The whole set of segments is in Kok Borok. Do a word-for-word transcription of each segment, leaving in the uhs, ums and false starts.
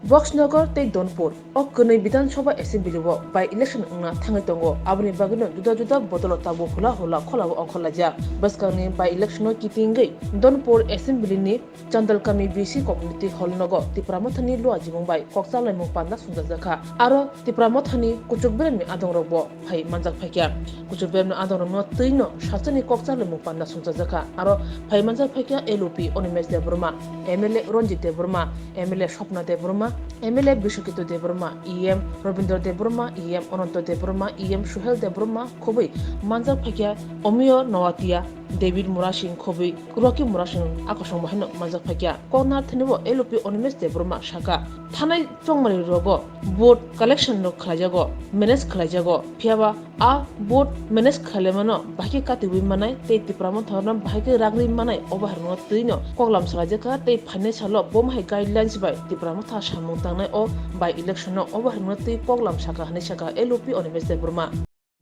Boxnagar tei Donpur, o kwnwi Bidhan Sabha Assembly o by-election wngna thangwi tongo, aboni bagwino juda juda bodolo tabuk hula hula kholao ongkhorlaijak. Bwskangni by-election o kitingwi Donpur Assembly ni Chandalkami B C Community Hall nogo Tipra Mothani luajimung bai kok chalaimung panda songchajakha. Aro Tipra Mothani kuchuk beremni adongrokbo phai manjak phaikha. Kuchuk beremni adongrokno twino sachani kok chalaimung panda songchajakha. Aro phai manjak phaikha L O P Animesh Debbarma, M L A Ranjit Debbarma, M L A Swapna Debbarma, M L A Biswaketu Debbarma, E M Rabindra Debbarma, E M Ananta Debbarma, E M Suhel Debbarma, khobwi manjak phaikha Omiyo Noatia, David Murasing khobwi Rocky Murasing akosong bahaino manjak phaikha. Koknar thani bo L O P Animesh Debbarma sakha, thanai chongmani rogo vote collection rok khlaijago, manage khlaijago, phiyaba a vote manage khlaimano bahai khe katiwi manai tei Tipra Motha no bahai khe ragri manai, obo harno twino koklam salaijakha tei phainai salo bo mahai guidelines bai Tipra Motha samung tangnai o by-election no obo harno twi koklam sakha hinwi sakha L O P Animesh Debbarma.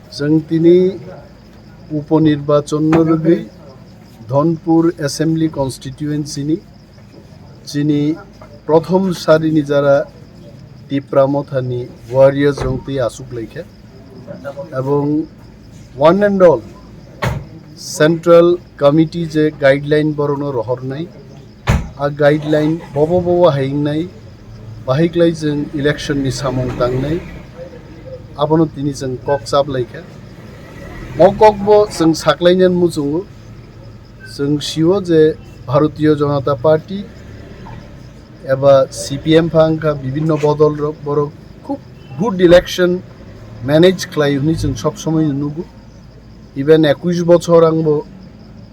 Chwng tini uponirbachon no rwgwi Dhonpur Assembly Constituency ni chini prothom sari ni jara Tipra Motha ni warriors rok twi achuk laikha, ebong one and all Central Committee je guideline borok no rohornai, a guideline bobo bobo hai wngnai, bahai klai chwng election ni samung tangnai, abono tini chwng kok chap laikha. O kok bo chwng saklainani muchungo, chwng sio je Bharatiya Janata Party eba C P M pha wngkha, bibinno bodol rok, borok khub good election manage khlai hwnwi chwng sob somoi nugo. Even ekush bochor angbo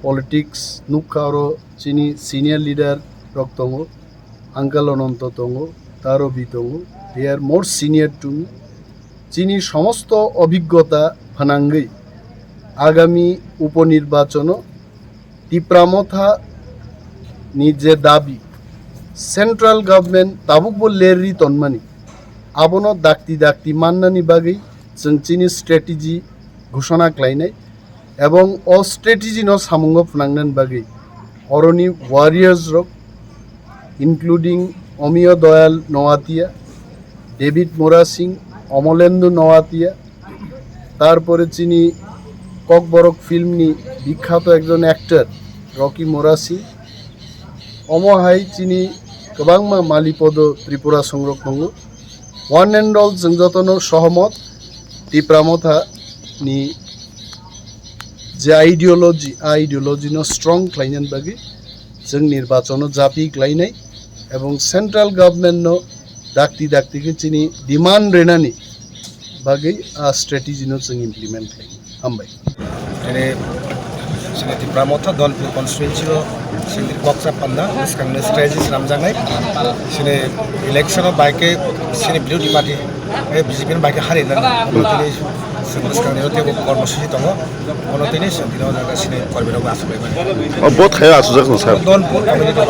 politics nukha, oro chini senior leader rok tongo, Uncle Ananto tongo, Tarobi tongo, they are more senior to me. Chini somosto obhiggota phanangwi agami uponirbachono Tipra Motha ni je dabi, central government tabukbo lerri tonmani, abono dakti dakti mannani bagwi chwng chini strategy ghoshona khlainai, ebong o strategy no samungo phwnangnani bagwi oroni warriors rok, including Omiyo Doyal Noatia, David Murasing, Omolendu Noatia, tarpore chini Kokborok film ni bikhato ekjon actor Rocky Murasing, omo hai chini kwbangma Malipodo Tripura songrok tongo. One and all, chwng jotono sohomot, Tipra Motha ni je ideology, a ideology no strong khlainani bagwi chwng nirbachono japi khlainai ebong central government no dakti dakti khe chini demand renani bagwi a strategy no chwng implement khlai. Hambai. Tini chini Tipra Motha Dhonpur constituency o chini koksa panda bwskangni strategy swnamjaknai. Chini election o bai khe chini birodhi party, eh, B J P ni bai khe hari nani. Omo tini chwng bwskangni o teibo kormosuchi tongo. Ono tini chwng tini o jaga chini kormi rok aswk bai mani. O vote khayo aswk jak no sir. Dhonpur community.